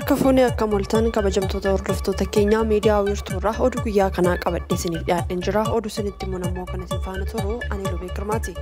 Harka fuunee akka moltan kabajamtoota hordoftoota keenyaa miidiyaa wiirtuurraa oduu guyyaa kanaa qabadhee isiniif dhiyaadheen jira. Oduu isinitti himuun ammoo kan isin faana turu ani Lubee Girmaati.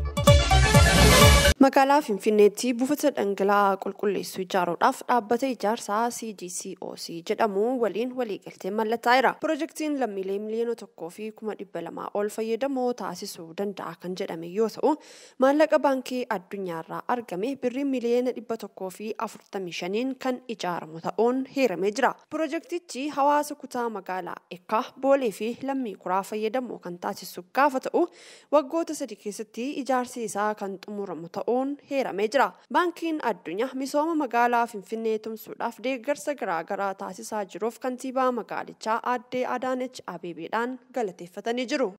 Magaalaa Finfinneetti buufata dhangala'aa qulqulleessuu ijaaruudhaaf dhaabbata ijaarsaa CGCOC jedhamu waliin waliigaltee mallattaa'eera. Pirojektiin lammiilee 1,200,000 ol fayyadamoo taasisuu danda'a kan jedhame yoo ta'u, maallaqa baankii addunyaarraa argame birrii 145 miliyoonaan kan ijaaramu ta'uun heeramee jira. Pirojektichi hawaasa kutaa magaalaa Ekkaa, Boolee fi Lammii Kuraa fayyadamoo kan taasisu gaafa ta'u, waggoota 3 keessatti ijaarsi isaa kan xumuramu ta'uun heeramee jira. Baankiin addunyaa misooma magaalaa Finfinnee tumsuudhaaf deeggarsa garaagaraa taasisaa jiruuf kantiibaa magaalichaa aadde Adaanech Abeebeedhaan galateeffatanii jiru.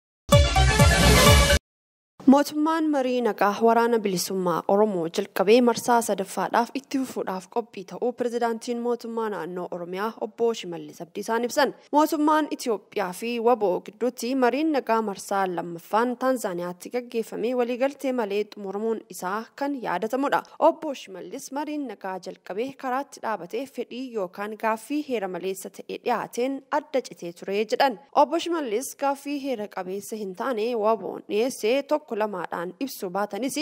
Mootummaan marii nagaa waraana bilisummaa Oromoo jalqabee marsaa sadaffaadhaaf itti fufuudhaaf qophii ta'uu pirezidaantiin mootummaa naannoo Oromiyaa obbo Shimallis Abdiisaan ibsan. Mootummaan Itoophiyaa fi WBO gidduutti mariin nagaa marsaa lammaffaan Taanzaaniyaatti gaggeeffame waliigaltee malee xumuramuun isaa kan yaadatamudha. Obbo Shimallis mariin nagaa jalqabee karaatti dhaabatee fedhii yookaan gaaffii heera maleessa ta'e dhiyaateen adda citee ture jedhan. Obbo Shimallis gaaffii heera qabeessa hin taane WBO'n dhiyeesse tokko lamaadhaan ibsuu baatanis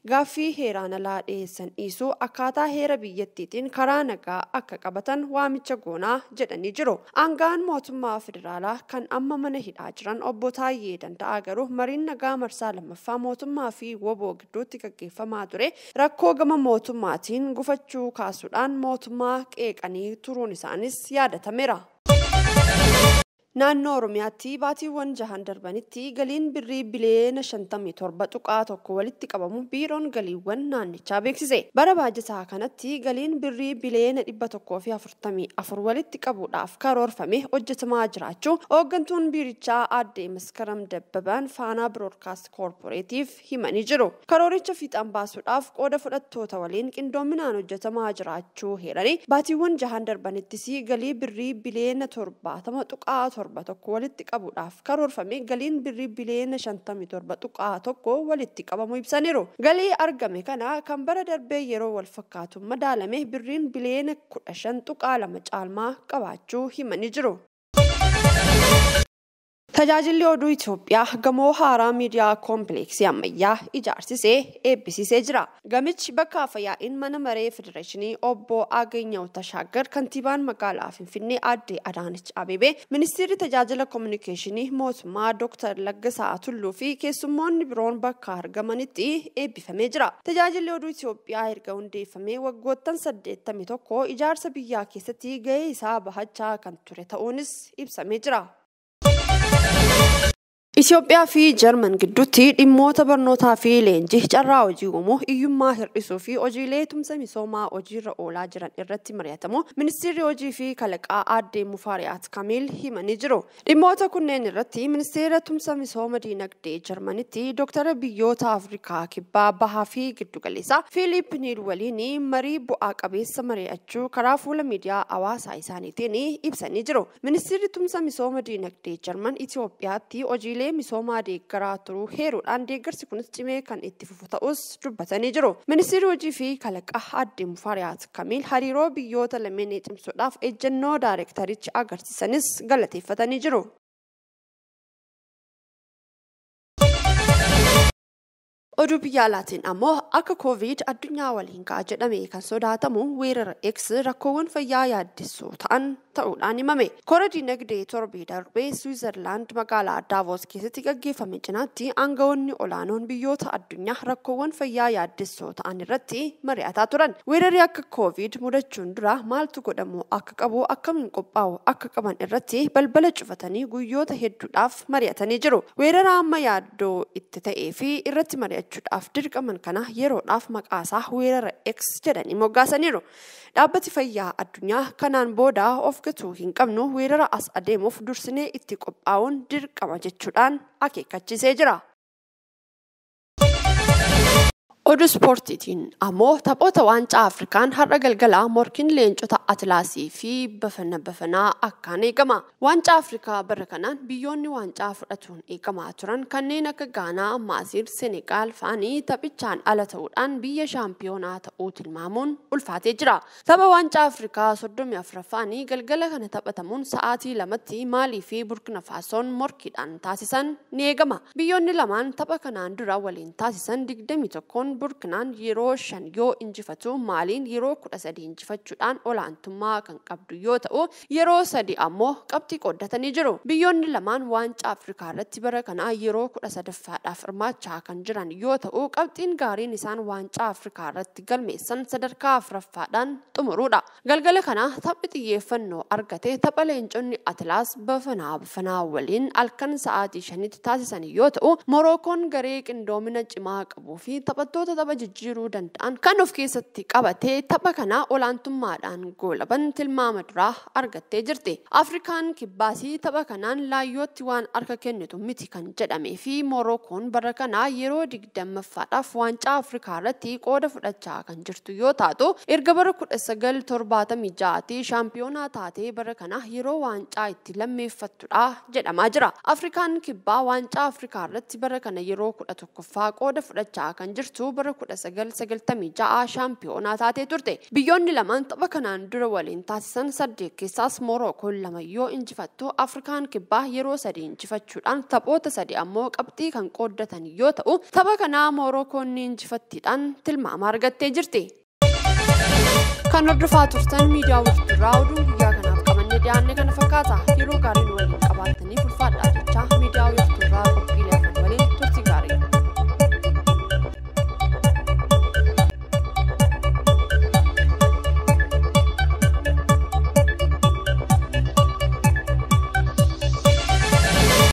gaaffii heeraan alaa dhiyeessan dhiisuu akkaataa heera biyyattiitiin karaa nagaa akka qabatan waamicha goonaa jedhanii jiru. Aangaan mootummaa federaalaa kan amma mana hidhaa jiran obbo Taayyee Danda'aa garuu mariin nagaa marsaa lammaffaa mootummaa fi WBO gidduutti gaggeeffamaa ture rakkoo gama mootummaatiin gufachuu kaasuudhaan mootummaa qeeqanii turuun isaanis yaadatameera. Naannoo Oromiyaatti baatiiwwan jahan darbanitti galiin birrii 57.1 biliyoona walitti qabamu biiroon galiiwwan naannichaa beeksise. Bara baajataa kanatti galiin birrii 144 biliyoona walitti qabuudhaaf karoorfame hojjetamaa jiraachuu hooggantuun biirichaa aadde Maskaram Dabbabaan Faanaa Biroodkaast Koorporeetiif himanii jiru. Karooricha fiixaan baasuudhaaf qooda fudhattoota waliin qindoominaan hojjetamaa jiraachuu heeranii baatiiwwan jahan darbanittis galii birrii 70.71 biliyoona walitti qabuudhaaf karoorfame galiin birrii 57.1 biliyoona walitti qabamu ibsaniiru. Galii argame kana kan bara darbee yeroo wal fakkaatu madaalame birriin 15.2 biliyoona caalmaa qabaachuu himanii jiru. Tajaajilli oduu Itoophiyaa gamoo haaraa miidiyaa koompileeksii ammayyaa ijaarsisee eebbisiisee jira. Gamichi bakka afyaa'iin mana maree federeeshinii obbo Aganyaw Tashaaggar, kantiibaan magaalaa Finfinnee aadde Adaanech Abeebee, ministeerri tajaajila kominikeeshinii mootummaa Dr. Laggasaa Tulluu fi keessummoonni biroon bakka argamanitti eebbifamee jira. Tajaajilli oduu Itoophiyaa erga hundeeffamee waggoottan 81 ijaarsa biyyaa keessatti gahee isaa bahachaa kan ture ta'uunis ibsamee jira. Itoophiyaa fi Jarman gidduutti dhimmoota barnootaa fi leenjii carraa hojii uumuu, hiyyummaa hir'isuu fi hojiilee tumsa misoomaa hojiirra oolaa jiran irratti mari'atamu ministeerri hojii fi kalaqaa aadde Mufaariyaat Kamiil himanii jiru. Dhimmoota kunneen irratti ministeera tumsa misooma diinagdee Jarmanitti Dooktara biyyoota Afrikaa kibbaa bahaa fi giddugaleessaa Fiiliip Niil waliin marii bu'aa qabeessa mari'achuu karaa fuula miidiyaa hawaasaa isaaniitiin ibsanii jiru. Ministeerri tumsa misooma diinagdee Jarman Itoophiyaatti hojiilee misoomaa deeggaraa turuu heeruudhaan deeggarsi kunis cimee kan itti fufu ta'us dubbatanii jiru. Ministeerri hojii fi kalaqaa aadde Mufaariyaat Kamiil hariiroo biyyoota lameenii cimsuudhaaf ejjennoo daayirektarichi agarsiisanis galateeffatanii jiru. Oduu biyya alaatiin ammoo akka Koovid addunyaa waliin ga'a jedhame kan sodaatamu weerara X rakkoowwan fayyaa yaaddessoo ta'an ta'uudhaan himame. Kora dinagdee torbee darbee Swiizerlaand magaalaa Daavos keessatti gaggeeffame cinaatti aangawoonni olaanoon biyyoota addunyaa rakkoowwan fayyaa yaaddessoo ta'an irratti mari'ataa turan. Weerarri akka Koovid mudachuun dura maaltu godhamu akka qabu, akkamiin qophaa'u akka qaban irratti balbala cufatanii guyyoota hedduudhaaf mari'atanii jiru. Weerara amma yaaddoo itti ta'ee fi irratti mari'achuudhaaf dirqaman kana yeroodhaaf maqaasaa weerara X jedhanii moggaasaniiru. Dhaabbati fayyaa addunyaa kanaan booda of gatuu hin qabnu, weerara as adeemuuf dursinee itti qophaa'uun dirqama jechuudhaan akeekkachiisee jira. Oduu ispoortiitiin ammoo taphoota waancaa Afrikaan har'a galgalaa morkiin leencota Atilaasii fi Bafana Bafanaa akkaan eegama. Waancaa Afrikaa bara kanaan biyyoonni waancaa fudhatuun eegamaa turan kanneen akka Gaanaa, Maasiir, Senegaal fa'anii taphichaan ala ta'uudhaan biyya shaampiyoonaa ta'uu tilmaamuun ulfaatee jira. Tapha waancaa Afrikaa 34ffaanii galgala kana taphatamuun sa'aatii 2tti Maalii fi Burkina Faasoon morkiidhaan taasisan ni eegama. Biyyoonni lamaan tapha kanaan dura waliin taasisan 21 Burkinaan yeroo 5 yoo injifatu Maaliin yeroo 13 injifachuudhaan olaantummaa kan qabdu yoo ta'u yeroo 3 ammoo qabxii qooddatanii jiru. Biyyoonni lamaan waancaa Afrikaa irratti bara kanaa yeroo 13ffaadhaaf hirmaachaa kan jiran yoo ta'u qabxiin gaariin isaan waancaa Afrikaa irratti galmeessan sadarkaa 4ffaadhaan xumuruudha. Galgala kana taphni xiyyeeffannoo argate tapha leenconni Atilaas Bafanaa Bafanaa waliin halkan sa'aatii 5tti taasisan yoo ta'u Morookoon garee qindoomina cimaa qabuu fi taphattoota tapha jijjiiruu danda'an kan of keessatti qabatee tapha kana olaantummaadhaan goolaban tilmaama duraa argattee jirti. Afrikaan kibbaasii tapha kanaan laayyootti waan harka kennitu miti kan jedhamee fi Morookoon bara kanaa yeroo 20ffaadhaaf waancaa Afrikaa irratti qooda fudhachaa kan jirtu yoo taatu erga bara 1976 shaampiyoonaa taatee bara kana yeroo waancaa itti lammeeffattudha jedhamaa jira. Afrikaan kibbaa waancaa Afrikaa irratti bara kana yeroo 11ffaa qooda fudhachaa kan jirtu bara 1996 shaampiyoonaa taatee turte. Biyyoonni lamaan tapha kanaan dura waliin taasisan 8 keessaas Morookoon 2 yoo injifattu Afrikaan kibbaa yeroo 3 injifachuudhaan taphoota 3 ammoo qabxii kan qooddatan yoo ta'u tapha kanaa Morookoon ni injifattiidhaan tilmaama argattee jirti. Kan hordofaa turtan miidiyaa Wirtuurraa oduu guyyaa kanaaf qabannee dhiyaanne kana fakkaata. Yeroo gaariin waliin qabaattaniif ulfaadhaa jechaa miidiyaa